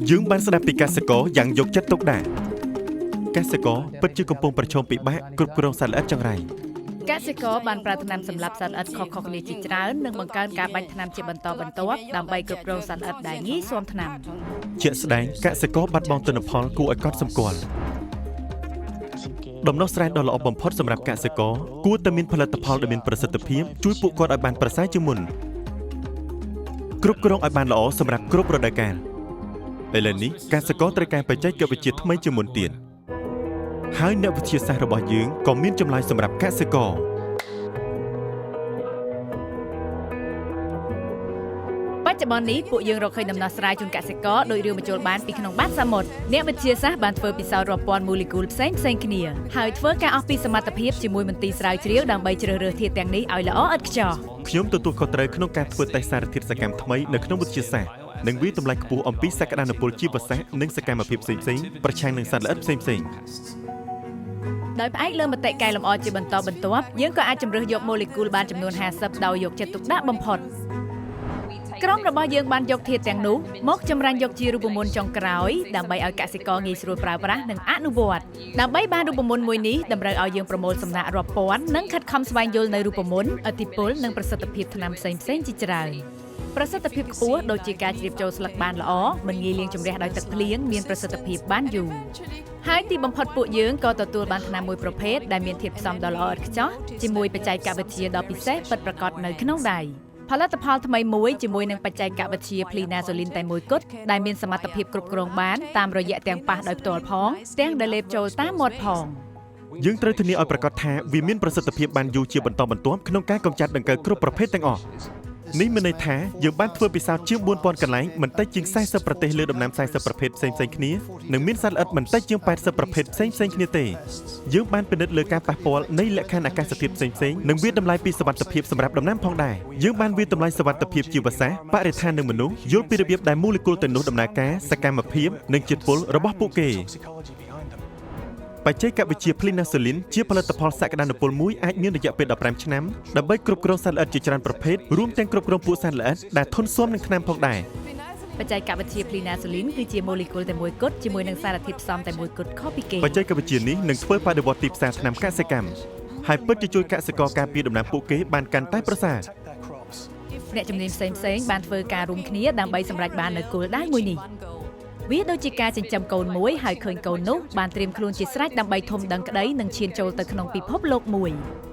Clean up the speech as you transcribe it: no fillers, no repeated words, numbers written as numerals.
យើងបានស្ដាប់ពីកសិករយ៉ាងយកចិត្តទុកដាក់កសិករពិតជាកំពុងប្រឈមពិបាកគ្រប់គ្រងសត្វល្អិតចង្រៃ កសិករបានប្រើថ្នាំសម្លាប់សត្វល្អិតខុសៗគ្នាជាច្រើននិងបង្កើនការបាញ់ថ្នាំជាបន្តបន្ទាប់ដើម្បីគ្រប់គ្រងសត្វល្អិតដែលងាយស៊ាំថ្នាំ។ ជាក់ស្ដែងកសិករបាត់បង់ទិន្នផលគួរឲ្យកត់សម្គាល់ដំណោះស្រាយដ៏ល្អបំផុតសម្រាប់កសិករគួរតែមានផលិតផលដែលមានប្រសិទ្ធភាពជួយពួកគាត់ឲ្យបានប្រសើរជាងមុនគ្រប់គ្រងឲ្យបានល្អសម្រាប់គ្រប់រដូវកាលឥឡូវនេះកសិករត្រូវការបច្ចេកវិទ្យាថ្មីជាងមុនទៀតហើយអ្នកវិទ្យាសាស្ត្ររបស់យើងក៏មានចម្លើយសម្រាប់កសិករ បច្ចុប្បន្ននេះពួកយើងរកឃើញដំណោះស្រាយជូនកសិករដោយរឿងបញ្ចូលបានពីក្នុងបាតសមុទ្រអ្នកវិទ្យាសាស្ត្របានធ្វើពិសោធន៍រាប់ពាន់ម៉ូលេគុលផ្សេងផ្សេងគ្នាហើយធ្វើការអស់ពីសមត្ថភាពជាមួយមន្ទីរស្រាវជ្រាវដើម្បីជ្រើសរើសធាតុទាំងនេះឲ្យល្អឥតខ្ចោះ។ ខ្ញុំទទួលខុសត្រូវក្នុងការធ្វើតេស្តសារធាតុសកម្មថ្មីនៅក្នុងវិទ្យាសាស្ត្រនិងវាយតម្លៃខ្ពស់អំពីសក្តានុពលជីវសាស្ត្រនិងសកម្មភាពផ្សេងៗប្រឆាំងនឹងសត្វល្អិតផ្សេងៗ ដោយផ្អែកលើមតិកែលម្អជាបន្តបន្ទាប់យើងក៏អាចជម្រើសយកម៉ូលេគុលបានចំនួន50ដោយយកចិត្តទុកដាក់បំផុតក្រុមរបស់យើងបានយកធាតុទាំងនោះមកចម្រាញ់យកជារូបមន្តចុងក្រោយដើម្បីឲ្យកសិករងាយស្រួលប្រើប្រាស់និងអនុវត្តដើម្បីបានរូបមន្តមួយនេះតម្រូវឲ្យយើងប្រមូលសំណាក់រាប់ពាន់និងខិតខំស្វែងយល់នៅរូបមន្តឥទ្ធិពលនិងប្រសិទ្ធភាពថ្នាំផ្សេងៗជាច្រើនប្រសិទ្ធភាពខ្ពស់ដូចជាការជ្រាបចូលស្លឹកបានល្អមិនងាយលាងជម្រះដោយទឹកភ្លៀងមានប្រសិទ្ធភាពបានយូរហើយទីបំផុតពួកយើងក៏ទទួលបានថ្នាំមួយប្រភេទដែលមានធាតុផ្សំដ៏ល្អឥតខ្ចោះជាមួយបច្ចេកវិទ្យាដ៏ពិសេសពិតប្រាកដនៅក្នុងដៃផលិតផលថ្មីមួយជាមួយនឹងបច្ចេកវិទ្យាភ្លីណាសូលីនតែមួយគត់ដែលមានសមត្ថភាពគ្រប់គ្រងបានតាមរយៈទាំងប៉ះដោយផ្ទាល់ផងទាំងដែលលេបចូលតាមមាត់ផង យើងត្រូវធានាឲ្យប្រាកដថាវាមានប្រសិទ្ធភាពបានយូរជាបន្តបន្ទាប់ក្នុងការកម្ចាត់ដង្កូវគ្រប់ប្រភេទទាំងអស់នេះមានន័យថាយើងបានធ្វើពិសោធន៍ជាង4000កន្លែងមិនតិចជាង40ប្រទេសលើដំណាំ40ប្រភេទផ្សេងៗគ្នានិងមានសត្វល្អិតមិនតិចជាង80ប្រភេទផ្សេងៗគ្នាទេយើងបានពិនិត្យលើការប៉ះពាល់នៃលក្ខខណ្ឌអាកាសធាតុផ្សេងៗនិងវាយតម្លៃពីសុវត្ថិភាពសម្រាប់ដំណាំផងដែរយើងបានវាយតម្លៃសុវត្ថិភាពជីវសាស្ត្របរិស្ថាននិងមនុស្សយល់ពីរបៀបដែលម៉ូលេគុលទាំងនោះដំណើរការសកម្មភាពនិងជាតិពុលរបស់ពួកគេ បច្ចេកវិទ្យាភ្លីណាសូលីនជាផលិតផលសក្តានុពលមួយអាចមានរយៈពេល15ឆ្នាំដើម្បីគ្រប់គ្រងសត្វល្អិតជាច្រើនប្រភេទរួមទាំងគ្រប់គ្រងពួកសត្វល្អិតដែលធន់ស៊ាំនឹងថ្នាំផងដែរ បច្ចេកវិទ្យាភ្លីណាសូលីនគឺជាម៉ូលេគុលតែមួយគត់ជាមួយនឹងសារធាតុផ្សំតែមួយគត់ខុសពីគេ បច្ចេកវិទ្យានេះនឹងធ្វើបដិវត្តទីផ្សារថ្នាំកសិកម្មហើយពិតជាជួយកសិករការពារដំណាំពួកគេបានកាន់តែប្រសើរ អ្នកជំនាញផ្សេងៗបានធ្វើការរួមគ្នាដើម្បីសម្រេចបាននូវគោលដៅមួយនេះវាដូចជាការចិញ្ចឹមកូនមួយហើយឃើញកូននោះបានត្រៀមខ្លួនជាស្រេចដើម្បីធំដឹងក្តីនិងឈានចូលទៅក្នុងពិភពលោកមួយ។